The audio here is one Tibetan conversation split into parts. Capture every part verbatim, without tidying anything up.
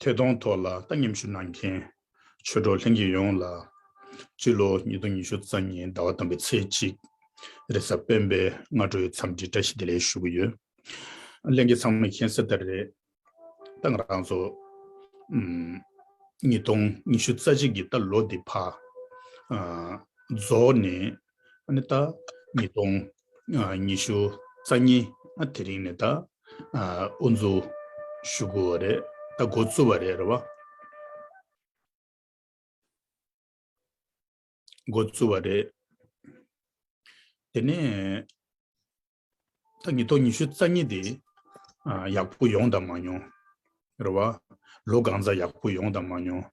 ཐད་གཏོང་ཐོག་ལ་ད་མཉམ་ཞུགས་གནང་མཁན་ཆོས་གྲོགས་ལྷན་རྒྱས་ཡོངས་ལ་སྤྱི་ལོ་ཉིས་སྟོང་ཉི་ཤུ་རྩ་གཉིས་ཟླ་བ་དང་པོའི་ཚེས་གཅིག་རེས་གཟའ་སྤེན་པའི་སྔ་དྲོའི་འཚམས་འདྲི་བཀྲ་ཤིས་བདེ་ལེགས་ཞུ་གི་ཡོད། ལྷན་རྒྱས་ཚང་མས་མཁྱེན་གསལ་ལྟར་རེད། ད་ང་རང་ཚོ་ཨམ་ཉིས་སྟོང་ཉི་ཤུ་རྩ་གཅིག་གི་ད་ལོ་འདི་ཕར་ཨ་རྫོགས་ནས་ཨ་ནི་ད་ཉིས་སྟོང་ཨ་ཉི་ཤུ་རྩ་གཉིས་ཨ་དེ་རིང་ནས་ད་ཨ་དབུ་འཛུགས་ཞུ་དགོས་པ་རེད། ད་འགོ་བཙུགས་པ་རེད། རེད་བ། འགོ་བཙུགས་པ་རེད། དེ་ནས་ད་ཉིས་སྟོང་ཉི་ཤུ་རྩ་གཉིས་དེ་ཨ་ཡག་པོ་ཡོང་དང་མ་མྱོང་། རེད་བ། ལོ་གང་ཙམ་ཡག་པོ་ཡོང་དང་མ་མྱོང་།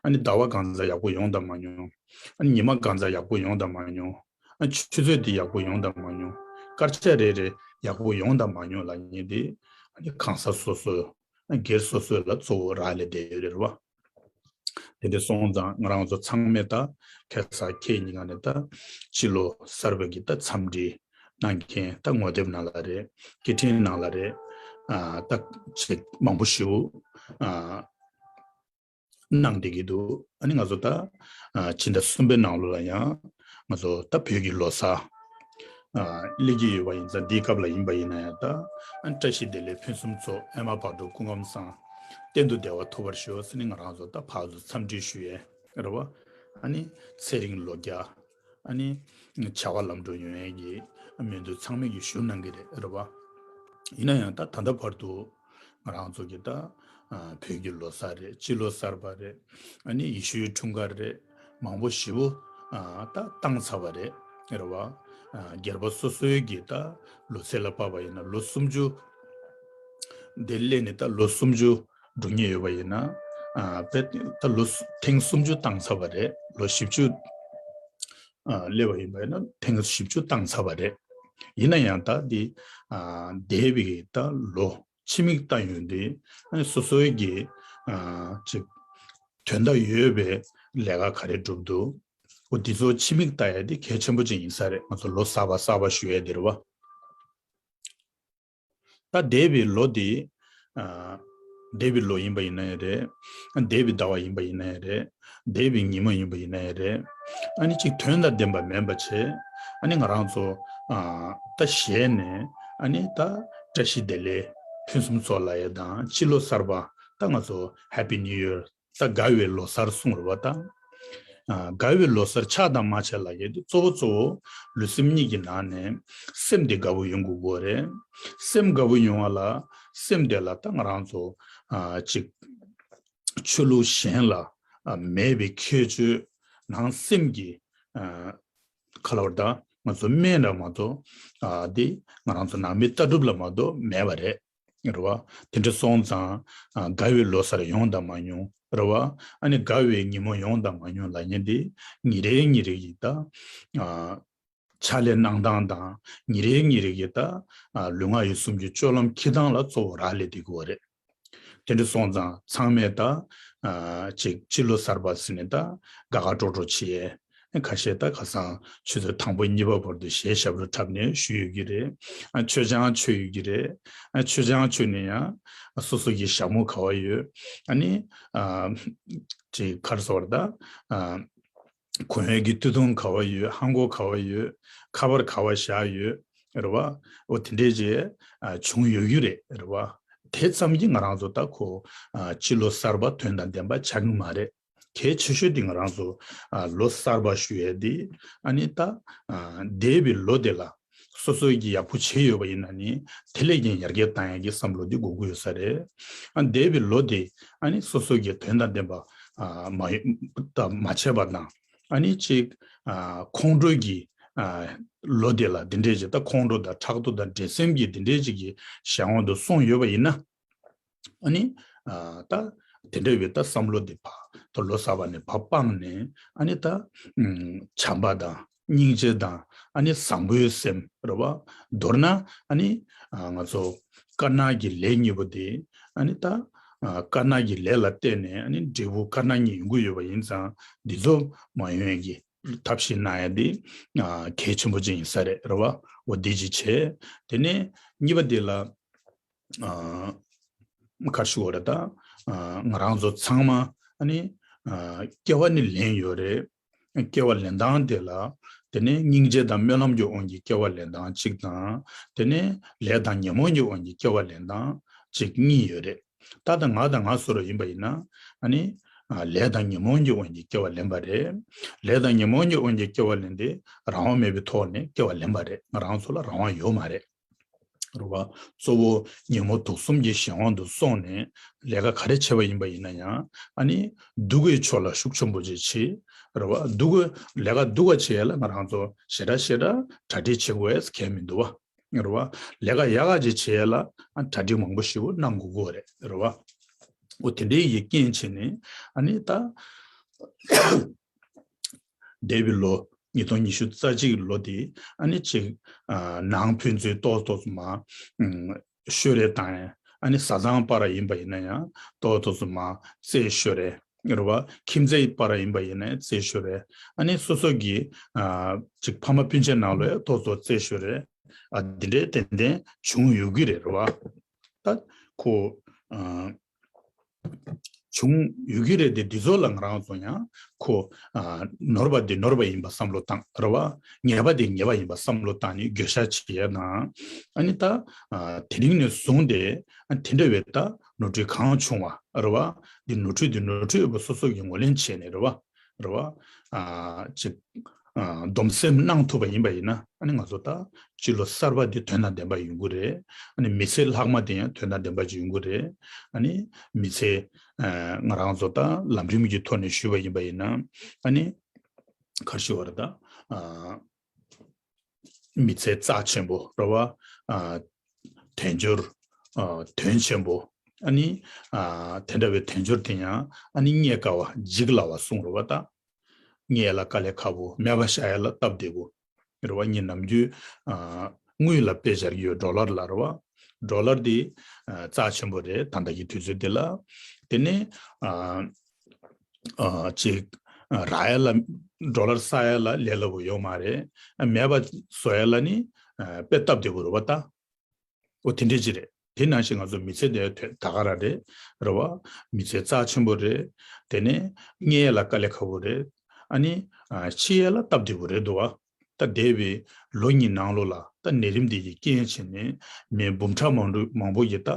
ཨ་ནི་ཟླ་བ་གང་ཙམ་ཡག་པོ་ཡོང་དང་མ་མྱོང་། ཨ་ནི་ཉི་མ་གང་ཙམ་ཡག་པོ་ཡོང་དང་མ་མྱོང་། ཨ་ཆུ་ཚོད་དེ་ཡག་པོ་ཡོང་དང་མ་མྱོང་། སྐར་ཆ་རེ་རེ་ཡག་པོ་ཡོང་དང་མ་མྱོང་ལབ་མཁན་དེ་ཨ་ནི་གང་ཟག་སོ་སོ་སྒེར་སོ་སོ་ལ་གཙོ་བོ་རག་ལས་བསྡད་ཡོད་རེད་བ། དེ་འདྲ་སོང་ཙང་ང་རང་ཚོ་ཚང་མས་ད་ཁ་སང་ཁེ་ཉིན་ག་ནས་ད་སྤྱི་ལོ་གསར་པ་གི་ད་འཚམས་འདྲི་གནང་མཁན་ད་ངོ་དེབ་ནང་ལ་རེད། སྐད་འཕྲིན་ནང་ལ་རེད། ཨ་ད་ཅིག་མང་པོ་ཞིག་ཨ་གནང་བསྡད་ཀྱི་འདུག་ཨ་ནི་ང་ཚོ་ད་ཨ་ཕྱི་ཟླ་གསུམ་པའི་ནང་ལོགས་ལ་ཡང་ང་ཚོ་ད་བོད་ཀྱི་ལོ་གསར་ཨ་སླེབས་ཀྱི་ཡོད་པ་ཡིན་ཙང་། འདིའི་སྐབས་ལ་ཡིན་པ་ཡིན་ན་ཡང་ད་ཨ་བཀྲ་ཤིས་བདེ་ལེགས་ཕུན་སུམ་ཚོགས། ཨེ་མ་བག་དྲོ་སྐུ་ཁམས་བཟང་། གཏན་དུ་བདེ་བ་ཐོབ་པར་ཤོག་ཟེར་ནས་ང་རང་ཚོ་ད་ཕར་ཚུར་འཚམས་འདྲི་ཞུ་ཡས་རེད་བ། ཨ་ནི་ཚེ་རིང་ལོ་བརྒྱ། ཨ་ནི་བྱ་བ་ལམ་འགྲོ་ཡོང་ཡས་ཀྱི་སྨོན་འདུན་ཚང་མས་ཀྱི་ཞུ་གནང་གི་རེད། རེད་བ། ཡིན་ན་ཡང་ད་ད་ལྟ་བར་དུ་ང་རང་ཚོ་གི་ད་ཨ་བོད་ཀྱི་ལོ་གསར་རེད། སྤྱི་ལོ་གསར་པ་རེད། ཨ་ནི་ཡེ་ཤུའི་འཁྲུངས་སྐར་རེད། མང་པོ་ཞེ་པོ་ཨ་ད་བཏང་ཚར་བ་རེད། རེད་བ། ཨ་སྒེར་པ་སོ་སོའི་གི་ད་ལོ་ཚད་ལ་དཔག་པ་ཡིན་ན་ལོ་སུམ་ཅུ་དེ་སླེབས་ནས་ད་ལོ་སུམ་ཅུ་འགྲོ་ངེས་ཡོད་པ་ཡིན་ན། ཨ་དཔེ་ད་ལོ་སུ་ཐེངས་སུམ་ཅུ་བཏང་ཚར་བ་རེད། ལོ་བཞི་བཅུ་ཨ་སླེབས་པ་ཡིན་པ་ཡིན་ན་ཐེངས་བཞི་བཅུ་བཏང་ཚར་བ་རེད། ཡིན་ན་ཡང་ད་འདི་ཨ་འདས་པའི་ད་ལོ་ཕྱི་མིག་ལྟ་ཡོང་དུས་ཨ་ནི་སོ་སོའི་གི་ཨ་ཅིག་དོན་དག་ཡོད་པའི་ལས་ཀ་ག་རེ་བསྒྲུབས་འདུག་འོ་འདི་ཚོ་ཕྱི་མིག་ལྟ་ཡ་དེ་གལ་ཆེན་པོ་ཅིག་ཡིན་ས་རེད། ང་ཚོ་ལོ་གསར་པ་གསར་པ་ཞུ་ཡ་དེ་རེད་བ། ད་འདས་པའི་ལོ་འདི་ཨ་འདས་པའི་ལོ་ཡིན་པ་ཡིན་ན་ཡང་རེད། འདས་པའི་ཟླ་བ་ཡིན་པ་ཡིན་ན་ཡང་རེད། འདས་པའི་ཉིན་མོ་ཡིན་པ་ཡིན་ན་ཡང་རེད། ཨ་ནི་ཅིག་དོན་དང་ལྡན་པ་མིན་པ་བྱས། ཨ་ནི་ང་རང་ཚོ་ཨ་ད་ཞལ་ནས་ཨ་ནི་ད་བཀྲ་ཤིས་བདེ་ལེགས་ཕུན་སུམ་ཚོགས་ལབ་ཡ་དང་། སྤྱི་ལོ་གསར་པ་ད་ང་ཚོ་Happy New Year། ད་དགའ་བའི་ལོ་གསར་གསུངས་རེད་བ། ད་ཨ་དགའ་བའི་ལོ་གསར་ཆགས་དང་མ་ཆགས་ལབ་ཡ་དེ་གཙོ་བོ་གཙོ་བོ་ལུས་སེམས་གཉིས་ཀྱི་ནང་ནས་སེམས་དེ་དགའ་བོ་ཡོང་དགོས་ཀྱི་ཡོད་རེད། སེམས་དགའ་བོ་ཡོང་བ་ལ་སེམས་དེ་ལ་ད་ང་རང་ཚོ་ཨ་ཅིག་ཆོས་ལུགས་གཞན་ལ་ཨ་མེད་པའི་ཁྱད་ཆོས་ནང་སེམས་ཀྱི་ཨ་ཁ་ལ་བར་ད་ང་ཚོ་སྨན་འདྲ་མ་གཏོགས་ཨ་དེ་ང་རང་ཚོ་ནང་མི་ལྟ་གྲུབ་ལ་མ་གཏོགས་མེད་པ་རེད། རེད་བ། དེ་འདྲ་སོང་ཙང་ཨ་དགའ་བའི་ལོ་གསར་ཡོང་དང་མ་མྱོང་། རེད་བ། ཨ་ནི་དགའ་བའི་ཉིན་མོ་ཡོང་དང་མ་མྱོང་ལབ་མཁན་དེ་ཉིན་རེ་ཉིན་རེ་གི་ད་ཨ་ཕྱག་ལས་གནང་སྟངས་དང་། ཉིན་རེ་ཉིན་རེ་གི་ད་ཨ་ལུས་ངག་ཡིད་གསུམ་གྱི་སྤྱོད་ལམ་འཁྱེར་སྟངས་ལ་གཙོ་བོ་རག་ལས་བསྡད་ཀྱི་ཡོད་རེད། དེ་འདྲ་སོང་ཙང་ཚང་མས་ད་ཨ་ཅིག་སྤྱི་ལོ་གསར་པ་ཟེར་ནས་ད་དགའ་དགའ་སྤྲོ་སྤྲོ་བྱེད་ཡས། ཁ་ཤས་ད་ཁ་སང་ཆུ་ཚོད་དང་པོ་གཉིས་པ་བར་དུ་གཞས་ཞབས་བྲོ་འཁྲབ་ནས་བཞུགས་ཡོད་ཀྱི་རེད། ཨ་མཆོད་ཆང་མཆོད་ཡོད་ཀྱི་རེད། ཨ་མཆོད་ཆང་མཆོད་ནས་ཡང་སོ་སོ་གི་ཞྭ་མོ་ག་བ་ཡོད། ཨ་ནི་ཨ་ཅིག་ག་རེ་ཟེར་བ་རེད་ད། ཨ་གོན་ཡས་ཀྱི་སྟོད་ཐུང་ག་བ་ཡོད། ལྷམ་གོག་ག་བ་ཡོད། ཁ་པར་ག་བ་བཞག་ཡོད། རེད་བ། འོ་དེ་འདྲས་ཅིག་ཨ་བྱུང་ཡོད་ཀྱི་རེད། རེད་བ། དེ་ཙམ་གྱིས་ང་རང་ཚོ་ད་ཁོ་ཨ་སྤྱི་ལོ་གསར་པ་དོན་དང་ལྡན་པ་ཆགས་ཀྱི་མ་རེད། གལ་ཆེ་ཤོས་དེ་ང་རང་ཚོ་ཨ་ལོ་གསར་པ་ཞུ་ཡས་དེ། ཨ་ནི་ད་ཨ་འདས་པའི་ལོ་དེ་ལ་སོ་སོ་གིས་ཡག་པོ་བྱས་ཡོད་པ་ཡིན་ན་ནི་དེ་ལས་ཀྱང་ཡར་རྒྱས་བཏང་ཡས་ཀྱི་བསམ་བློ་དེ་དགོས་ཀྱི་ཡོད་ས་རེད། ཨ་འདས་པའི་ལོ་དེ་ཨ་ནི་སོ་སོ་གིས་དོན་དང་ལྡན་པ་ཨ་མ་ཡོ་ད་མ་བྱས་པ་དང་། ཨ་ནི་ཅིག་ཨ་ཁོང་ཁྲོ་གི་ཨ་ལོ་དེ་ལ་འདི་འདྲས་ཅིག་ད་ཁོང་ཁྲོ་དང་ཕྲག་དོག་དང་འགྲན་སེམས་ཀྱི་འདི་འདྲས་ཅིག་གི་གཞན་དབང་དུ་སོང་ཡོད་པ་ཡིན་ན། ཨ་ནི་ཨ་ད་དེ་འདྲ་བའི་ད་བསམ་བློ་འདི་ཕར་ད་ལོ་གསར་པ་ནས་ཕར་སྤངས་ནས། ཨ་ནི་ད་ཨུམ་བྱམས་པ་དང་སྙིང་རྗེ་དང་། ཨ་ནི་བཟང་པོའི་སེམས་རེད་བ། མདོར་ན་ཨ་ནི་ཨ་ང་ཚོ་དཀར་ནག་གི་ལས་གཉིས་པོ་དེ། ཨ་ནི་ད་ཨ་དཀར་ནག་གི་ལས་ལ་བརྟེན་ནས་ཨ་ནི་འབྲས་བུ་དཀར་ནག་གཉིས་ཡོང་གི་ཡོད་པ་ཡིན་ཙང་། འདི་ཚོ་མ་ཡོང་ཡས་ཀྱི་ཐབས་ཤེས་གནང་ཡ་དེ་ཨ་གལ་ཆེན་པོ་ཅིག་ཡིན་ས་རེད། རེད་བ། འོ་འདི་ཅིག་བྱས། དེ་ནས་གཉིས་པ་དེ་ལ་ཨ་ག་རེ་ཞུ་དགོས་རེད་ད། ང་རང་ཚོ་ཚང་མ་ཨ་ནི་སྐྱེ་བ་ནི་ལེན་ཡོད་རེད། སྐྱེ་བ་ལེན་སྟངས་དེ་ལ་དེ་ནས་སྙིང་རྗེ་དང་སྨོན་ལམ་གྱི་དབང་གིས་སྐྱེ་བ་ལེན་སྟངས་གཅིག་དང་། དེ་ནས་ལས་དང་ཉོན་མོངས་ཀྱི་དབང་གིས་སྐྱེ་བ་ལེན་སྟངས་གཅིག་གཉིས་ཡོད་རེད། ད་ལྟ་ང་དང་ང་སོ་རུ་ཡིན་པ་ཡིན་ན་ཨ་ནི་ལས་དང་ཉོན་མོངས་ཀྱི་དབང་གིས་སྐྱེ་བ་ལེན་པ་རེད། ལས་དང་ཉོན་མོངས་ཀྱི་དབང་གིས་སྐྱེ་བ་ལེན་ཏེ་རང་དབང་མེད་པའི་ཐོག་ནས་སྐྱེ་བ་ལེན་པ་རེད། ང་རང་ཚོ་ལ་རང་དབང་ཡོད་མ་རེད། རེད་བ། གཙོ་བོ་ཉོན་མོངས་དུག་གསུམ་གྱི་གཞན་དབང་དུ་སོང་ནས་ལས་ཀ་ག་རེ་བྱས་པ་ཡིན་པ་ཡིན་ན་ཡང་ཨ་ནི་སྡུག་གི་ཕྱོགས་ལ་ཤུགས་ཆེན་པོ་ཅིག་བྱེད། རེད་བ། སྡུག་གི་ལས་ཀ་སྡུག་ག་བྱེད་ཡ་ལ་ང་རང་ཚོ་ཞེ་དྲག་ཞེ་དྲག་གྲ་སྒྲིག་བྱེད་དགོས་ཡ་གལ་མི་འདུག་བ། རེད་བ། ལས་ཀ་ཡག་ག་ཅིག་བྱེད་ཡ་ལ་ཨ་གྲ་སྒྲིག་མང་པོ་ཞིག་གནང་དགོས་ཀྱི་རེད། རེད་བ། འོ་དེ་འདྲའི་ཡི་རྐྱེན་བྱས་ནས་ཨ་ནི་ད། འདས་པའི་ལོ་ཉིས་སྟོང་ཉི་ཤུ་རྩ་གཅིག་ལོ་དེ་ཨ་ནི་ཅིག་ཨ་ནང་ཕན་ཚུན་ཏོག་ཏོག་ཙམ་མ་ཨ་ཤོད་རེས་བཏང་ཡ། ཨ་ནི་བཟའ་ཚང་བར་ཡིན་པ་ཡིན་ན་ཡང་ཏོག་ཏོག་ཙམ་མ་རྩེད་ཤོད་རེས། རེད་བ། ཁྱིམ་མཚེས་བར་ཡིན་པ་ཡིན་ན་ཡང་རྩེད་ཤོད་རེས། ཨ་ནི་སོ་སོ་གི་ཨ་ཅིག་ཕ་མ་སྤུན་མཆེད་ནང་ལོགས་ཡང་ཏོག་ཏོག་རྩེད་ཤོད་རེས། ཨ་འདི་འདྲའི་ཏན་ཏན་བྱུང་ཡོད་ཀྱི་རེད། རེད་བ། ད་ཁོ་ཨ། བྱུང་ཡོད་ཀྱི་རེད་དེ། འདི་ཚོ་ལ་ང་རང་ཚོ་ཡང་ཁོ་ཨ་ནོར་བ་འདི་ནོར་བ་ཡིན་པ་བསམ་བློ་བཏང་། རེད་བ། ཉེས་པ་འདི་ཉེས་པ་ཡིན་པ་བསམ་བློ་བཏང་ནས་བརྗོད་བྱ་བྱེད་ཡ་དང་། ཨ་ནི་ད་ཨ་དེ་རིང་ནས་བཟུང་སྟེ་ཨ་དེ་འདྲ་བའི་ད་ནོར་འཁྲུལ་གང་བྱུང་བ་རེད་བ། འདི་ནོར་འཁྲུལ་འདི་ནོར་འཁྲུལ་ཡོད་པ་སོ་སོ་གིས་ངོས་ལེན་བྱས་ནས། རེད་བ། རེད་བ། ཨ་ཅིག་ཨ་སྡོམ་སེམས་གནང་ཐུབ་པ་ཡིན་པ་ཡིན་ན། ཨ་ནི་ང་ཚོ་ད་སྤྱི་ལོ་གསར་པ་འདི་དོན་དང་ལྡན་པ་ཡོང་གི་རེད། ཨ་ནི་མི་ཚེ་ལྷག་མ་དེ་ཡང་དོན་དང་ལྡན་པ་ཅིག་ཡོང་གི་རེད། ཨ་ནི་མི་ཚེ་ཨ་ང་རང་ཚོ་ད་ལམ་རིམ་གྱི་ཐོག་ནས་ཞུས་པ་ཡིན་པ་ཡིན་ན། ཨ་ནི་ག་རེ་ཞུ་བ་རེད་ད། ཨ་མི་ཚེ་རྩ་ཆེན་པོ། རེད་བ། ཨ་དལ་འབྱོར། ཨ་དོན་ཆེན་པོ། ཨ་ནི་ཨ་དེ་འདྲ་བའི་དལ་འབྱོར་དེ་ཡང་ཨ་ནི་རྙེད་དཀའ་བ་འཇིག་སླ་བ་གསུངས། རེད་བ། ད་རྙེད་ལ་དཀའ་ལས་ཁག་པོ། མེད་པ་བཞག་ཡ་ལ་སྟབས་བདེ་པོ། རེད་བ། ངས་ནམ་རྒྱུན་ཨ་དངུལ་ལ་དཔེ་སྦྱར་གྱི་ཡོད། ཌོ་ལར་ལ། རེད་བ། ཌོ་ལར་དེ་ཨ་རྩ་ཆེན་པོ་རེད། ད་ལྟ་གི་དུས་ཚོད་དེ་ལ། དེ་ནས་ཨ་ཨ་ཅིག་ཨ་རག་ཡ་ལ། ཌོ་ལར་བསགས་ཡ་ལ་ལས་སླ་པོ་ཡོད་མ་རེད། ཨ་མེད་པ་བཟོ་ཡ་ལ་ནི་ཨ་དཔེ་སྟབས་བདེ་པོ་རེད་བ། ད་འོ་དེ་འདྲས་ཅིག་རེད། དེ་ནང་བཞིན་ང་ཚོ་མི་ཚེ་འདི་ད་ག་རང་རེད། རེད་བ། མི་ཚེ་རྩ་ཆེན་པོ་རེད། དེ་ནས་རྙེད་ཡ་ལ་དཀའ་ལས་ཁག་པོ་རེད། ཨ་ནི་ཨ་འཆི་ཡ་ལ་སྟབས་བདེ་པོ་རེད་འདུག་བ། ད་འདས་པའི་ལོ་གཉིས་ནང་ལོགས་ལ་ད་ནད་རིམས་འདི་ཡི་རྐྱེན་བྱས་ནས་མི་འབུམ་ཕྲག་མང་པོ་མང་པོ་ཡི་ད་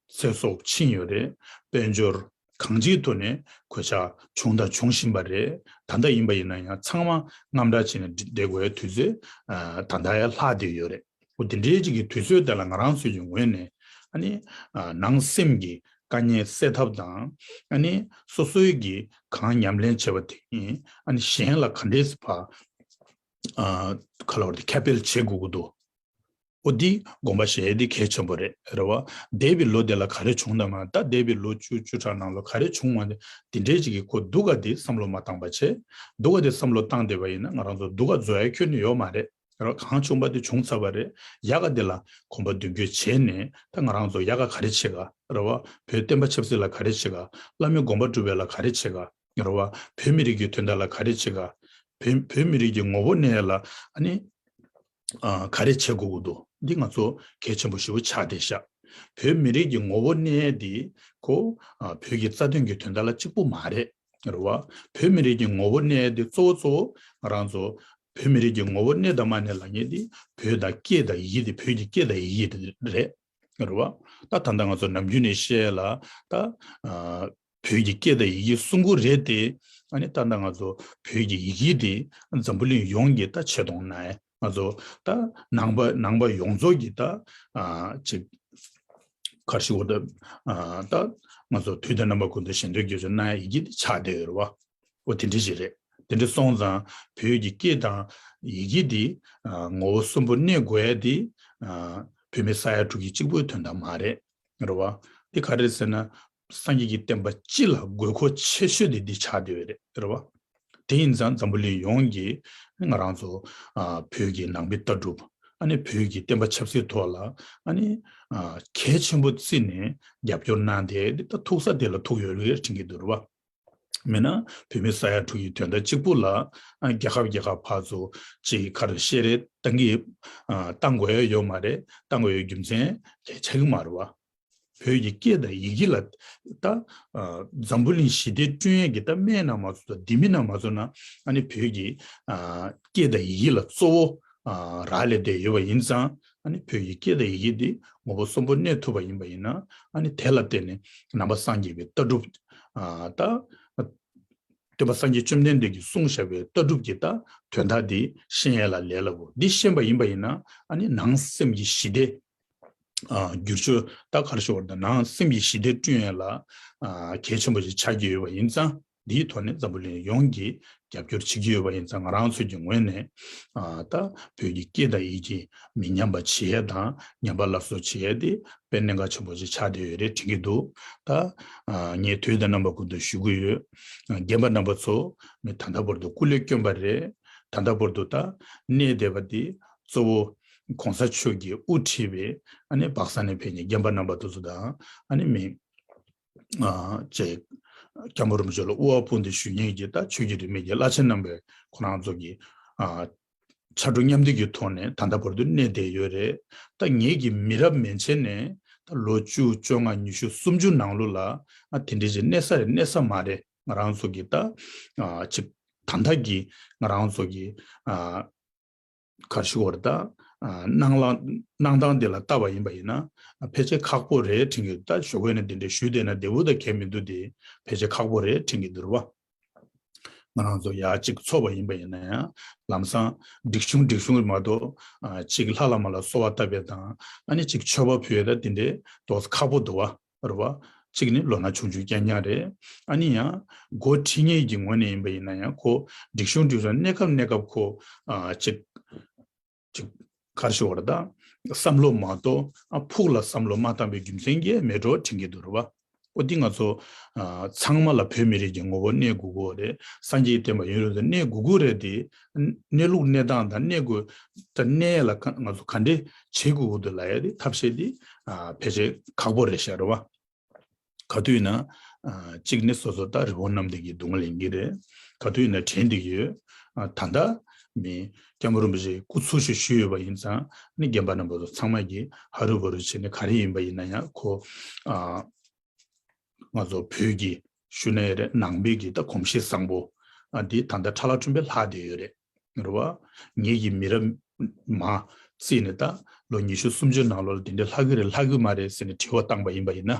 ཚེ་སྲོག་ཕྱིན་ཡོད་རེད། དཔལ་འབྱོར་གང་ཅིའི་ཐོག་ནས་གོད་ཆག་བྱུང་དང་འབྱུང་བཞིན་པ་རེད། ད་ལྟ་ཡིན་པ་ཡིན་ན་ཡང་ཚང་མ་དངངས་སྐྲག་བྱས་ནས་བསྡད་དགོས་ཡ་དུས་ཚོད་ཨ་ད་ལྟ་ཡང་ལྷག་བསྡད་ཡོད་རེད། འོ་དེ་འདྲའི་ཅིག་གི་དུས་ཚོད་དེ་ལ་ང་རང་ཚོ་ཡི་ངོས་ནས་ཨ་ནི་ཨ་ནང་སེམས་ཀྱི་དཀའ་ངལ་སེལ་ཐབས་དང་། ཨ་ནི་སོ་སོའི་གི་གང་ཉམས་ལེན་བྱས་པ་དེ་ཡིན། ཨ་ནི་གཞན་ལ་ག་འདྲས་སེ་ཕར་ཨ་ག་ལ་བར་དུ་ཁྱབ་སྤེལ་བྱེད་དགོས་ཀྱི་འདུག་འོ་འདི་དགོངས་པ་བཞེས་ཡས་འདི་གལ་ཆེན་པོ་རེད། རེད་བ། འདས་པའི་ལོ་དེ་ལ་ག་རེ་བྱུང་དང་མ། ད་འདས་པའི་ལོ་བཅུ་བཅུ་ཕྲག་ནང་ལོ་ག་རེ་བྱུང་མ། འདི་འདྲའི་ཅིག་གི་ཁོ་སྡུག་ག་དེ་བསམ་བློ་མ་བཏང་པ་བྱས། སྡུག་ག་དེ་བསམ་བློ་བཏང་བསྡད་པ་ཡིན་ན་ང་རང་ཚོ་སྡུག་ག་འཛོལ་ཡ་ཁྱོན་ནས་ཡོད་མ་རེད། རེད་བ། གང་བྱུང་པ་དེ་བྱུང་ཚར་བ་རེད། ཡག་ག་དེ་ལ་གོམ་པ་མདུན་སྐྱོད་བྱས་ནས་ད་ང་རང་ཚོ་ཡག་ག་ག་རེ་བྱེད་ག། རེད་བ། བོད་བསྟན་པ་ཆབ་སྲིད་ལ་ག་རེ་བྱེད་ག། བླ་མའི་དགོངས་པ་སྒྲུབ་པ་ལ་ག་རེ་བྱེད་ག། རེད་བ། བོད་མི་རིགས་ཀྱི་དོན་དག་ལ་ག་རེ་བྱེད་ག། བོད་བོད་མི་རིགས་ཀྱི་ངོ་བོ་གནས་ལ་ཨ་ནི་ཨ་ག་རེ་བྱེད་དགོས་ཀྱི་འདུག་འདི་ང་ཚོ་གལ་ཆེན་པོ་ཞེ་པོ་ཆགས་བསྡད་ཤག་བོད་མི་རིགས་ཀྱི་ངོ་བོ་གནས་འདི་ཁོ་ཨ་བོད་ཀྱི་རྩ་དོན་གྱི་དོན་དག་ལ་གཅིག་པུ་མ་རེད། རེད་བ། བོད་མི་རིགས་ཀྱི་ངོ་བོ་གནས་འདི་གཙོ་བོ་གཙོ་བོ་ང་རང་ཚོ་བོད་མི་རིགས་ཀྱི་ངོ་བོ་གནས་དང་མ་གནས་ལབ་མཁན་འདི་བོད་དང་སྐད་དང་ཡི་གེ་འདི། བོད་ཀྱི་སྐད་དང་ཡི་གེ་འདི་རེད། རེད་བ། ད་ད་ལྟ་ང་ཚོ་ནམ་རྒྱུན་ནས་བཤད་ལ་ད་ཨ་བོད་ཀྱི་སྐད་དང་ཡི་གེ་གསུང་གི་རེད་དེ། ཨ་ནི་ད་ལྟ་ང་ཚོ་བོད་ཀྱི་ཡི་གེ་དེ་འཛམ་བུ་གླིང་ཡོངས་ཀྱིས་ད་ཆེ་མཐོང་གནང་ཡ། ང་ཚོ་ད་ནང་པ་ནང་པ་ཡོངས་རྫོགས་ཀྱིས་ད་ཨ་ཅིག་ག་རེ་ཞུ་དགོས། ད་ཨ་ད་ང་ཚོ་དུས་དང་རྣམ་པ་ཀུན་ཏུ་ཞལ་འདོན་དགེ་སྦྱོར་གནང་ཡ་ཡི་གེ་དེ་ཆགས་བསྡད་ཡོད་རེད་བ། འོ་དེ་འདྲ་ཞིག་རེད། དེ་འདྲ་སོང་ཙང་བོད་ཀྱི་སྐད་དང་ཡི་གེ་འདི་ཨ་ངོ་བོ་གསོན་པོ་གནས་དགོས་ཡ་འདི་ཨ་བོད་མི་ས་ཡ་དྲུག་གི་གཅིག་པུའི་དོན་དག་མ་རེད། རེད་བ། འདི་ག་རེ་ཟེར་ན། སངས་རྒྱས་ཀྱི་བསྟན་པ་སྤྱི་ལ་དགོས་མཁོ་ཆེ་ཤོས་དེ་འདི་ཆགས་བསྡད་ཡོད་རེད། རེད་བ། དེ་ཡིན་ཙང་འཛམ་བུ་གླིང་ཡོངས་ཀྱིས་ང་རང་ཚོ་ཨ་བོད་ཀྱི་ནང་པའི་ལྟ་གྲུབ། ཨ་ནི་བོད་ཀྱི་བསྟན་པ་ཆབ་སྲིད་ཐོག་ལ་ཨ་ནི་ཨ་གལ་ཆེན་པོ་བརྩིས་ནས་རྒྱབ་སྐྱོར་གནང་སྟེ། འདི་ད་ཐུག་ས་དེ་ལ་ཐུག་ཡོད་རེད་དྲན་གྱི་འདུག། རེད་བ། མིན་ན་བོད་མི་ས་ཡ་དྲུག་གི་དོན་དག་གཅིག་པུ་ལ་ཨ་རྒྱལ་ཁབ་རྒྱལ་ཁབ་ཕར་ཚུར་ཅིག་ག་རེ་བཤད་རེས་བཏང་གི་ཨ་བཏང་དགོས་ཡ་ཡོད་མ་རེད། བཏང་དགོས་ཡའི་རྒྱུ་མཚན་ལས་ཆགས་ཀྱི་མ་རེད་བ། བོད་ཀྱི་སྐད་དང་ཡི་གེ་ལ་ད་ཨ་འཛམ་བུ་གླིང་ཞི་བདེ་བསྐྲུན་ཡས་ཀྱི་ད་སྨན་ན་མ་ཚོགས་ད་ལྡེ་མིག་ན་མ་ཚོགས་ན། ཨ་ནི་བོད་ཀྱི་ཨ་སྐད་དང་ཡི་གེ་ལ་གཙོ་བོ་ཨ་རག་ལས་བསྡད་ཡོད་པ་ཡིན་ཙང་། ཨ་ནི་བོད་ཀྱི་སྐད་དང་ཡི་གེ་འདི་ངོ་བོ་གསོན་པོ་གནས་ཐུབ་པ་ཡིན་པ་ཡིན་ན། ཨ་ནི་དེ་ལ་བརྟེན་ནས་ནང་པ་སངས་རྒྱས་པའི་ལྟ་གྲུབ་ཨ་ད་སྟོན་པ་སངས་རྒྱས་བཅོམ་ལྡན་འདས་ཀྱིས་གསུངས་བཞག་པའི་ལྟ་གྲུབ་ཀྱི་ད་དོན་དག་འདི་ཤེས་ཡས་ལ་ལས་སླ་པོ། འདི་ཤེས་པ་ཡིན་པ་ཡིན་ན། ཨ་ནི་ནང་སེམས་ཀྱི་ཞི་བདེ་ཨ་བསྒྱུར་བཅོས་ད་ག་རེ་ཞུ་དགོས་རེད། ད་ནང་སེམས་ཀྱི་ཞི་བདེ་བསྐྲུན་ཡས་ལ་ཨ་གལ་ཆེན་པོ་ཞིག་ཆགས་ཀྱི་ཡོད་པ་ཡིན་ཙང་། འདིའི་ཐོག་ནས་འཛམ་བུ་གླིང་ཡོངས་ཀྱིས་རྒྱབ་སྐྱོར་བྱེད་ཀྱི་ཡོད་པ་ཡིན་ཙང་། ང་རང་ཚོ་གི་ངོས་ནས་ཨ་ད་བོད་ཀྱི་སྐད་དང་ཡི་གེ་མི་ཉམས་པ་བྱེད་ཡས་དང་། ཉམས་པ་སླར་གསོ་བྱེད་ཡས་དེ་དཔེ་གནད་འགག་ཆེན་པོ་ཞིག་ཆགས་བསྡད་ཡོད་རེད་དྲན་གྱི་འདུག། ད་ཨ་ངས་དུས་དང་རྣམ་པ་ཀུན་ཏུ་ཞུ་གི་ཡོད། ཨ་རྒན་པ་རྣམ་པ་ཚོ་ངས་ད་ལྟ་བར་དུ་སྐུ་ལས་བསྐྱོན་པ་རེད། ད་ལྟ་བར་དུ་ད་གནས་བསྡད་པ་དེ་གཙོ་བོ་གོང་ས་མཆོག་གིས་དབུ་ཁྲིད་པའི་ཨ་ནི་སྦག་ས་ནས་ཕེབས་མཁན་རྒན་པ་རྣམ་པ་དེ་ཚོ་དང་། ཨ་ནི་མི་ཨ་ཅེ་སྐྱབས་མགོན་རིན་པོ་ཆེ་ལ་དབུ་བ་དཔུང་འདེགས་ཞུ་མཁན་གྱི་ད་ཆོས་ཀྱི་རིས་མེད་ཀྱི་བླ་ཆེན་རྣམ་པས་ཁོ་རང་ཚོ་གི་ཨ་ཕྱར་གྲུ་མཉམ་འདེགས་ཀྱི་ཐོག་ནས་ད་ལྟ་བར་དུ་གནས་བསྡད་ཡོད་རེད། ད་ངེད་ཀྱི་མི་རབས་མན་ཆད་ནས་ད་ལོ་བཅུ་བཅོ་ལྔ་ཉི་ཤུ་སུམ་ཅུ་ནང་ལོགས་ལ་ཨ་དེ་འདྲའི་ཅིག་གནས་ས་རེད་གནས་ས་མ་རེད། ང་རང་ཚོ་གི་ད་ཨ་ཅིག་ད་ལྟ་གི་ང་རང་ཚོ་གི་ཨ་ག་རེ་ཞུ་དགོས་རེད། ད་ཨ་སྣང་ལ་སྣང་སྟངས་འདི་ལ་བལྟས་པ་ཡིན་པ་ཡིན་ན། ཨ་ཕལ་ཆེར་ཁག་པོ་རེད་དྲན་གྱི་འདུག། ད་ཞོགས་ཀས་ནས་འདི་འདྲ་ཞུས་བསྡད་ན་བདེ་པོ་ད་གང་ཡང་མི་འདུག། དེ་ཕལ་ཆེར་ཁག་པོ་རེད་དྲན་གྱི་འདུག་རེད་པ། ང་རང་ཚོ་ཡར་གཅིག་ཚོགས་པ་ཡིན་པ་ཡིན་ན་ཡང་། ལམ་སང་སྒྲིག་གཞུང་སྒྲིག་གཞུང་མ་གཏོགས་ཨ་གཅིག་ལྷ་བླ་མ་ལ་གསོལ་བ་བཏབ་པ་དང་། ཨ་ནི་གཅིག་མཆོད་པ་ཕུལ་ཡས་ད་དེ་འདྲའི་ཏོག་ཙམ་ཁག་པོ་འདུག་པ། རེད་པ། གཅིག་ནི་ལོ་ན་ཆུང་ཆུང་རྐྱང་རྐྱང་རེད། ཨ་ནི་ཡང་འགོ་ཁྲིད་མཁན་གྱི་ངོས་ནས་ཡིན་པ་ཡིན་ན་ཡང་། ཁོ་སྒྲིག་གཞུང་སྒྲིག་གཞུང་གནས་སྐབས་གནས་སྐབས་ཁོ་ཨ་གཅིག་གཅིག་ག་རེ་ཞུ་དགོས་རེད། ད་བསམ་བློ་མ་གཏོང་། ཨ་ཕུགས་ལ་བསམ་བློ་མ་བཏང་པའི་རྒྱུ་མཚན་གྱིས་མེད་འགྲོ་དྲན་གྱི་འདུག་རེད་པ། ཨོ་འདི་ང་ཚོ་ཨ་ཚང་མ་ལ་བོད་མི་རིགས་ཀྱི་ངོ་བོ་གནས་དགོས་ཀྱི་རེད། སངས་རྒྱས་བསྟན་པ་ཡུན་རིང་དུ་གནས་དགོས་ཀྱི་རེད་དེ། གནས་ལུགས་གནས་སྟངས་དང་གནས་དགོས་ད་གནས་ལ་ང་ཚོ་ག་འདྲས་བྱེད་དགོས་ཀྱི་འདུག་ལབ་ཡས་དེ་ཐབས་ཤེས་དེ་ཨ་ཕལ་ཆེར་ཁག་པོ་རེད་ཤག་རེད་པ། ག་དུས་ཡིན་ན་ཨ་གཅིག་ནི་སོ་སོ་ད་རི་བོང་གནམ་བདེ་གི་སྡུག་བསྔལ་ཡིན་གྱི་རེད། ག་དུས་ཡིན་ན་དྲན་བསྡད་ཀྱི་ཡོད། ཨ་ད་ལྟ་མི་སྐྱབས་མགོན་རིན་པོ་ཆེ་སྐུ་འཚོ་བཞུགས་ཞུས་ཡོད་པ་ཡིན་ཙང་། ནི་རྒན་པ་རྣམ་པ་ཚོ་ཚང་མ་གིས་ཧ་རུ་བ་རུ་བྱས་ནས་ག་རེ་ཡིན་པ་ཡིན་ན་ཡང་། ཁོ་ཨ་ང་ཚོ་བོད་ཀྱི་ཞུ་ན་ཡང་རེད། ནང་པའི་གི་ད་གོམས་གཤིས་བཟང་པོ་ཨ་འདི་ད་ལྟ་ཁྲ་ལ་ཁྲུམ་པའི་ལྷག་བསྡད་ཡོད་རེད། རེད་པ། ངེད་ཀྱི་མི་རབས་མ་བརྩིས་ནས་ད་ལོ་ཉི་ཤུ་སུམ་ཅུ་ནང་ལོགས་ལ་དེ་འདྲའི་ལྷག་གི་རེད་ལྷག་གི་མ་རེད་ཟེར་ནས་དྲི་བ་བཏང་པ་ཡིན་པ་ཡིན་ན།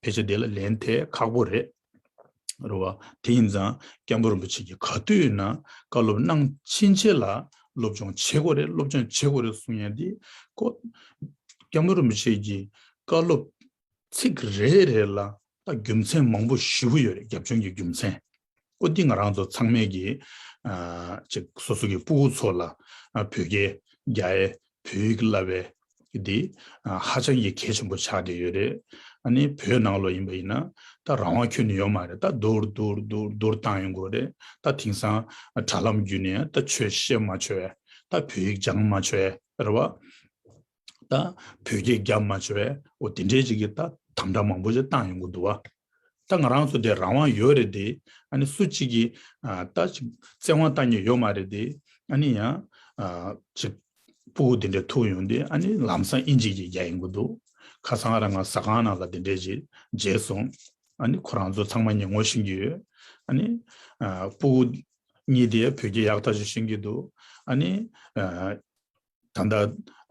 ཕལ་ཆེར་དེ་ལ་ལན་ཐེབས་ཁག་པོ་རེད། རེད་པ། དེ་ཡིན་ཙང་སྐྱབས་མགོན་རིན་པོ་ཆེ་གིས་ག་དུས་ཡིན་ན་བཀའ་སློབ་གནང་ཕྱིན་ཆད་ལ་སློབ་སྦྱོང་བྱེད་དགོས་རེད། སློབ་སྦྱོང་བྱེད་དགོས་རེད་གསུང་ཡ་འདི་ཁོ་སྐྱབས་མགོན་རིན་པོ་ཆེ་གི་བཀའ་སློབ་ཚིག་རེ་རེ་ལ་ད་རྒྱུ་མཚན་མང་པོ་ཞེ་པོ་ཡོད་རེད། རྒྱབ་ལྗོངས་ཀྱི་རྒྱུ་མཚན། ཨོ་འདི་ང་རང་ཚོ་ཚང་མས་ཀྱི་ཨ་ཅིག་སོ་སོ་གི་སྤུ་གུ་ཚོ་ལ་ཨ་བོད་སྐད་རྒྱག་ཡས་བོད་ཡིག་བསླབ་ཡས་འདི་ཨ་ཧ་ཅང་གི་གལ་ཆེན་པོ་ཆགས་བསྡད་ཡོད་རེད། ཨ་ནི་བོད་ནང་ལོགས་ཡིན་པ་ཡིན་ན་ད་རང་དབང་ཁྱོན་ནས་ཡོད་མ་རེད། ད་སྡུར་སྡུར་སྡུར་སྡུར་བཏང་ཡོང་གི་རེད། ད་དེང་སང་དྲ་ལམ་བརྒྱུད་ནས་ད་ཆོས་བཤད་མ་ཆོག་ཡ། ད་བོད་ཡིག་སྦྱང་མ་ཆོག་ཡ། རེད་པ། ད་བོད་སྐད་རྒྱབ་མ་ཆོག་པས། འོ་དེ་འདྲའི་ཅིག་གི་ད་དམ་དྲག་མང་པོ་ཅིག་བཏང་ཡོང་གི་འདུག་པ། ད་ང་རང་ཚོ་དེ་རང་དབང་ཡོད་རེད་དེ། ཨ་ནི་སུ་གཅིག་གིས་ཨ་ད་ཅིག་བཙན་དབང་བཏང་མཁན་ཡོད་མ་རེད་དེ། ཨ་ནི་ཡང་ཨ་ཅིག་སྤུ་གུ་དེ་འདྲ་ཐུག་ཡོང་དུས། ཨ་ནི་ལམ་སང་དབྱིན་ཇི་གིས་རྒྱག་ཡོང་གི་འདུག། ཁ་སང་རང་ང་ཟ་ཁང་ནང་ལ་དེ་འདྲའི་ཅིག་མཇལ་སོང་། ཨ་ནི་ཁོ་རང་ཚོ་ཚང་མ་ངས་ངོ་ཤེས་ཀྱི་ཡོད། ཨ་ནི་ཨ་སྤུ་གུ་གཉིས་དེ་བོད་སྐད་ཡག་ཐག་ཆོད་ཤེས་ཀྱི་འདུག། ཨ་ནི་ཨ་ད་ལྟ་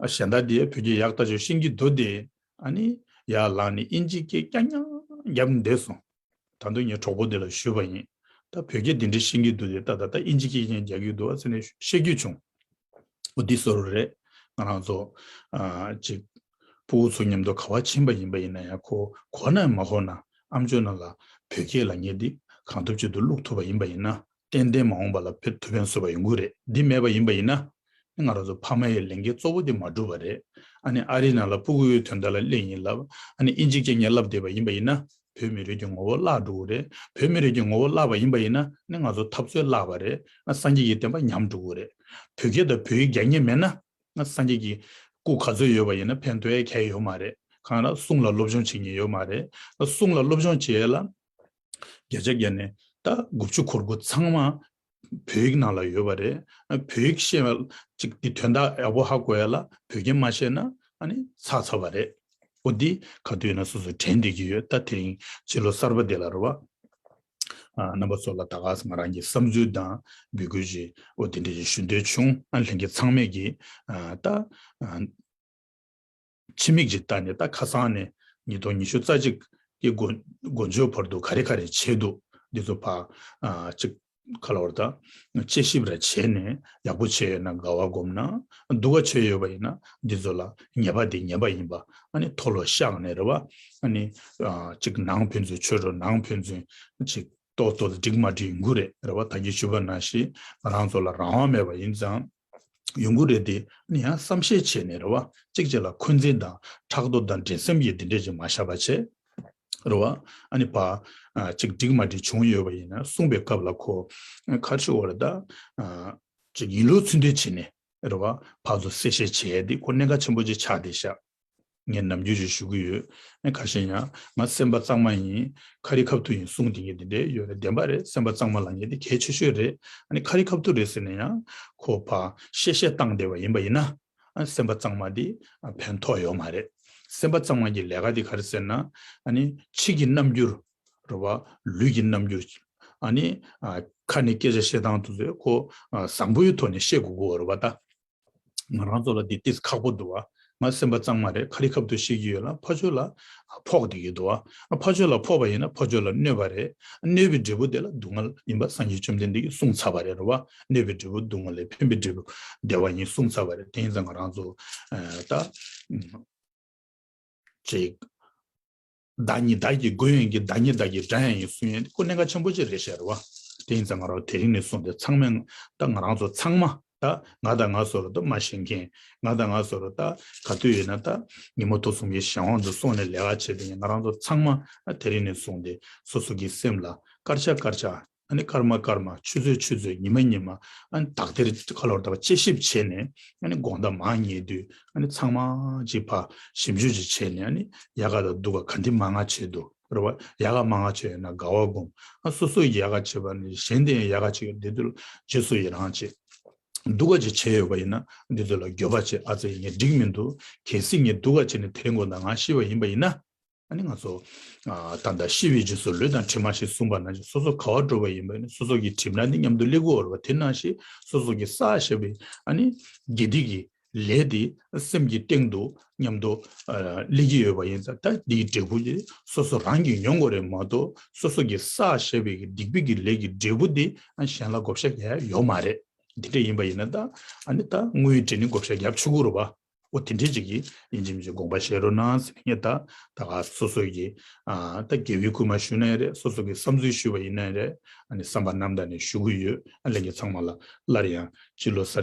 གཞན་དག་དེ་བོད་སྐད་ཡག་ཐག་ཆོད་ཤེས་ཀྱི་འདུག་སྟེ། ཨ་ནི་ཡར་ལངས་ནས་དབྱིན་ཇི་སྐད་རྐྱང་རྐྱང་རྒྱབ་ནས་བསྡད་སོང་། ད་དུང་ངས་གྲོགས་པོ་དེ་ལ་ཞུས་པ་ཡིན། ད་བོད་སྐད་དེ་འདྲ་ཤེས་ཀྱི་འདུག་སྟེ། ད་ད་ལྟ་དབྱིན་ཇི་སྐད་རྐྱང་རྒྱག་གི་འདུག་ཟེར་ནས་བཤད་རྒྱུ་བྱུང་། འོ་འདི་བཟོ་འདྲ་རེད། ང་རང་ཚོ་ཨ་ཅིག་སྤུ་གུ་ཚོ་མཉམ་དུ་ག་པར་ཕྱིན་པ་ཡིན་པ་ཡིན་ན་ཡང་། ཁོ་གོ་ན་མ་གོ་ན་ཨམ་ཅོག་ནང་ལ་བོད་སྐད་ལབ་མཁན་འདི་གང་ཐུབ་ཅིག་ཏུ་བླུག་ཐུབ་པ་ཡིན་པ་ཡིན་ན། ཏན་ཏན་མ་འོངས་པ་ལ་ཕན་ཐུགས་ཕན་གསོས་པ་ཡོང་གི་རེད། འདི་མེད་པ་ཡིན་པ་ཡིན་ན། ང་རང་ཚོ་ཕ་མ་ཡི་ལས་འགན་གཙོ་བོ་དེ་མ་འགྲུབ་པ་རེད། ཨ་ནི་ཨ་རིའི་ནང་ལ་སྤུ་གུ་ཡོད་དོན་དག་ལ་སླེབས་ཡིན་ལབ། ཨ་ནི་དབྱིན་ཇི་སྐད་ངས་བསླབས་བསྡད་པ་ཡིན་པ་ཡིན་ན། བོད་མི་རིགས་ཀྱི་ངོ་བོ་བརླག་འགྲོ་གི་རེད། བོད་མི་རིགས་ཀྱི་ངོ་བོ་བརླག་པ་ཡིན་པ་ཡིན་ན། ནི་ང་ཚོ་འཐབ་རྩོད་བརླག་པ་རེད། ཨ་སངས་རྒྱས་ཀྱི་བསྟན་པ་ཉམས་འགྲོ་གི་རེད། བོད་སྐད་དང་བོད་ཡིག་རྒྱག་མཁན་མེད་ན། ཨ་སངས་རྒྱས་ཀྱི་སྐུ་ག་ཚོད་ཡོད་པ་ཡིན་ན་ཕན་ཐོགས་ཡས་གང་ཡང་ཡོད་མ་རེད། གང་ལ་གསུང་ལ་སློབ་སྦྱོང་བྱེད་མཁན་ཡོད་མ་རེད། ཨ་གསུང་ལ་སློབ་སྦྱོང་བྱེད་ཡས་ལ་བརྒྱ་ཆ་བརྒྱ་ནས་ད་དགུ་བཅུ་གོ་དགུ་ཚང་མ་བོད་ཡིག་ནང་ལ་ཡོད་པ་རེད། བོད་ཡིག་ཤེས་པ་ཅིག་གི་དོན་དག་ཡག་པོ་ཧ་གོ་ཡ་ལ་བོད་སྐད་མ་ཤེས་ན་ཨ་ནི་ཚར་ཚར་བ་རེད། འོ་འདི་ག་དུས་ཡིན་ན་སོ་སོ་དྲན་བསྡད་ཀྱི་ཡོད། ད་དེ་རིང་ཕྱི་ལོ་གསར་པ་འདི་ལ་རེད་བ། ཨ་རྣམ་པ་ཚོ་ལ་ད་ག་ང་རང་གི་བསམ་ཚུལ་དང་འབོད་སྐུལ་ཅིག་འོ་དེ་འདྲ་ཅིག་ཞུ་འདོད་བྱུང་། ཨ་ལྷན་རྒྱས་ཚང་མས་ཀྱིས་ཨ་ད་ཨ་ཕྱི་མིག་ཅིག་ལྟ་ནས་ད་ཁ་སང་ནས་ཉིས་སྟོང་ཉི་ཤུ་རྩ་གཅིག་གི་འགོ་འགོ་འཇོག་བར་དུ་ག་རེ་ག་རེ་བྱས་འདུག་འདི་ཚོ་ཕ་ཨ་ཅིག་ག་ལ་བར་ད་དཔྱད་ཞིབ་ར་བྱས་ནས་ཡག་པོ་བྱས་ཡོད་ན་དགའ་བ་སྒོམ་ན། སྡུག་ག་བྱས་ཡོད་པ་ཡིན་ན་འདི་ཚོ་ལ་ཉེས་པ་འདི་ཉེས་པ་ཡིན་པ་ཨ་ནི་མཐོལ་ལོ་བཤགས་ནས་རེད་བ། ཨ་ནི་ཨ་ཅིག་ནང་ཕན་ཚུན་ཆོས་གྲོགས་ནང་ཕན་ཚུན་ཅིག་ཏོག་ཏོག་འགྲིག་མ་འགྲིག་ཡོང་གི་རེད་རེད་བ། ད་གིན་ཞུས་པ་ནང་བཞིན་ང་རང་ཚོ་ལ་རང་དབང་མེད་པ་ཡིན་ཙང་ཡོང་གི་རེད་དེ། ཨ་ནི་ཡང་བསམ་ཤེས་བྱས་ནས་རེད་བ། གཅིག་གཅིག་ལ་འཁོན་འཛིན་དང་ཕྲག་དོག་དང་འགྲན་སེམས་ཀྱི་འདི་འདྲས་ཅིག་མ་བཞག་པ་བྱས། རེད་བ། ཨ་ནི་ཕ་ཨ་ཅིག་འགྲིག་མ་འགྲིག་བྱུང་ཡོད་པ་ཡིན་ན་གསུངས་པའི་སྐབས་ལ་ཁོ་ཁ་ཆུ་བ་ལ་ད་ཨ་ཅིག་ཡིན་ལུགས་ཚུལ་འདོད་བྱས་ནས་རེད་བ། ཕར་ཚུར་གསལ་བཤད་བྱས་ཏེ་ཁོ་གནད་འགག་ཆེན་པོ་ཅིག་ཆགས་བསྡད་ཤག་ངས་ནམ་རྒྱུན་ཞིག་ཞུ་གི་ཡོད། ཨ་ཁ་ཤས་ཡང་ང་སེམས་པ་གཙང་མ་ཡིན། ཁ་རི་ཁ་ཐུག་ཡིན་གསུངས་བསྡད་མཁན་དེ་འདྲས་ཡོད་རེད། བདེན་པ་རེད། སེམས་པ་གཙང་མ་ལབ་མཁན་དེ་གལ་ཆེ་ཤོས་རེད། ཨ་ནི་ཁ་རི་ཁ་ཐུག་རེད་ཟེར་ན་ཡང་ཁོ་ཕར་གཤེ་གཤེ་བཏང་བསྡད་པ་ཡིན་པ་ཡིན་ན། ཨ་སེམས་པ་གཙང་མ་དེ་ཨ་ཕན་ཐོགས་ཡོད་མ་རེད། སེམས་པ་གཙང་མ་གི་ལས་ཀ་དེ་ག་རེ་ཟེར་ན། ཨ་ནི་ཕྱི་གི་རྣམ་འགྱུར་རེད་བ། ལུས་ཀྱི་རྣམ་འགྱུར། ཨ་ནི་ཨ་ཁ་ནས་སྐད་ཆ་བཤད་སྟངས་དེ་ཚོ་ཁོ་ཨ་བཟང་པོའི་ཐོག་ནས་བཤད་དགོས་ཀྱི་ཡོད་རེད་བ་ད། ང་རང་ཚོ་ལ་འདི་ཏིས་ཁག་པོ་འདུག་བ། ང་སེམས་པ་གཙང་མ་རེད། ཁ་རི་ཁ་ཐུག་བཤད་ཀྱི་ཡོད་ལ་ཕ་ཆོས་ལ་ཕོག་བསྡད་ཀྱི་འདུག་བ། ཕ་ཆོས་ལ་ཕོག་པ་ཡིན་ན་ཕ་ཆོས་ལ་གནོད་པ་རེད། གནོད་པའི་འབྲས་བུ་དེ་ལ་སྡུག་བསྔལ་ཡིན་པ་སངས་རྒྱས་བཅོམ་ལྡན་འདས་ཀྱིས་གསུངས་ཚར་བ་རེད་རེད་བ། གནོད་པའི་འབྲས་བུ་སྡུག་བསྔལ་ལས་ཕན་པའི་འབྲས་བུ་བདེ་བ་ཡིན་གསུངས་ཚར་བ་རེད། དེ་ཡིན་ཙང་ང་རང་ཚོ་ཨ་ད་ཅིག་བདག་ཉིད་བདག་གིས་མགོན་ཡིན་གྱི། བདག་ཉིད་བདག་གིས་དགྲ་ཡང་ཡིན་གསུང་ཡས་ཁོ་གནད་འགག་ཆེན་པོ་ཅིག་རེད་ཤག་རེད་བ། དེ་ཡིན་ཙང་ང་རང་དེ་རིང་ནས་བཟུང་སྟེ་ཚང་མས་ད་ང་རང་ཚོ་ཚང་མ་ད་ང་དང་ང་ཟེར་རོ་ད་མ་ཤེས་མཁན། ང་དང་ང་ཟེར་རོ་ད་ག་དུས་ཡིན་ན་ད་ཉིན་མོ་ཐོ་གསུམ་གྱི་གཞན་དབང་དུ་སོང་ནས་ལས་ཀ་བྱེད་དེ་ང་རང་ཚོ་ཚང་མ་ད་དེ་རིང་ནས་བཟུང་སྟེ་སོ་སོ་གི་སེམས་ལ་སྐར་ཆ་སྐར་ཆ། ཨ་ནི་སྐར་མ་སྐར་མ། ཆུ་ཚོད་ཆུ་ཚོད། ཉི་མ་ཉི་མ། ཨ་ནི་དག་ཐེར་ཁ་ལོར་དག་དཔྱད་ཞིབ་བྱས་ནས། ཨ་ནི་དགོང་དག་མར་ཉལ་དུས་ཨ་ནི་ཚང་མ་ཅིག་ཕར་ཞིབ་འཇུག་ཅིག་བྱས་ནས། ཨ་ནི་ཡག་ག་དང་སྡུག་ག་ག་འདི་མང་ང་བྱས་འདུག་རེད་བ། ཡག་ག་མང་ང་བྱས་ཡོད་ན་དགའ་བ་སྒོམ། ཨ་སོ་སོ་ཡག་ག་བྱས་པ་ནི་གཞན་དེ་ཡང་ཡག་ག་བྱེད་ཀྱི་འདི་དུས་རྗེས་སུ་ཡི་རང་བྱེད། སྡུག་ག་ཅིག་བྱས་ཡོད་པ་ཡིན་ན་འདི་ཚོ་ལ་འགྱོད་པ་བྱེད། ཨ་ཙི་ངས་འགྲིག་མི་འདུག་གལ་སྲིད་ངས་སྡུག་ག་བྱས་ནས་དེ་རིང་དགོང་དག་ང་ཤི་བ་ཡིན་པ་ཡིན་ན། ཨ་ནི་ང་ཚོ་ཨ་ད་ལྟ་ཤི་བའི་རྗེས་སུ་ལུས་དང་གྲིབ་མ་ཞེས་གསུངས་པ་ནང་བཞིན་སོ་སོ་ག་བར་འགྲོ་བ་ཡིན་པ་ནི་སོ་སོ་གི་གྲིབ་ནག་འདི་མཉམ་དུ་སླེབས་ཀྱི་ཡོད་རེད་བ། དེ་ནང་བཞིན་སོ་སོ་གི་བསགས་བཞག་པའི་ཨ་ནི་དགེ་སྡིག་གི་ལས་དེ་སེམས་ཀྱི་སྟེང་དུ་མཉམ་དུ་ཨ་སླེབས་ཀྱི་ཡོད་པ་ཡིན་ཙང་། ད་འདིའི་འབྲས་བུ་དེ་སོ་སོ་རང་གིས་མྱོང་དགོས་རེད་མ་གཏོགས། སོ་སོ་གི་བསགས་བཞག་པའི་གི་སྡིག་པའི་གི་ལས་ཀྱི་འབྲས་བུ་དེ་ཨ་གཞན་ལ་བགོ་བཤའ་རྒྱག་ཡ་ཡོད་མ་རེད། འདི་འདྲ་ཡིན་པ་ཡིན་ན་ད་ཨ་ནི་ད་དངུལ་འབྲས་ནི་བགོ་བཤའ་རྒྱབ་ཆོག་གི་རེད་བ། འོ་དེ་འདྲའི་ཅིག་གིས་ཡིན་གཅིག་མིན་གཅིག་དགོངས་པ་བཞེས་རོགས་གནང་ཟེར་ནས། ངས་ད་ད་ག་སོ་སོ་གི་ཨ་ད་དགེ་བའི་བསྐུལ་མ་ཞུས་ན་ཡང་རེད། སོ་སོ་གི་བསམ་ཚུལ་ཞུས་པ་ཡིན་ན་ཡང་རེད། ཨ་ནི་བསམ་པ་རྣམ་དག་ནས་ཞུ་གི་ཡོད། ཨ་ལྷན་རྒྱས་ཚང་མ་ལ་སླར་ཡང་སྤྱི་ལོ་གསར་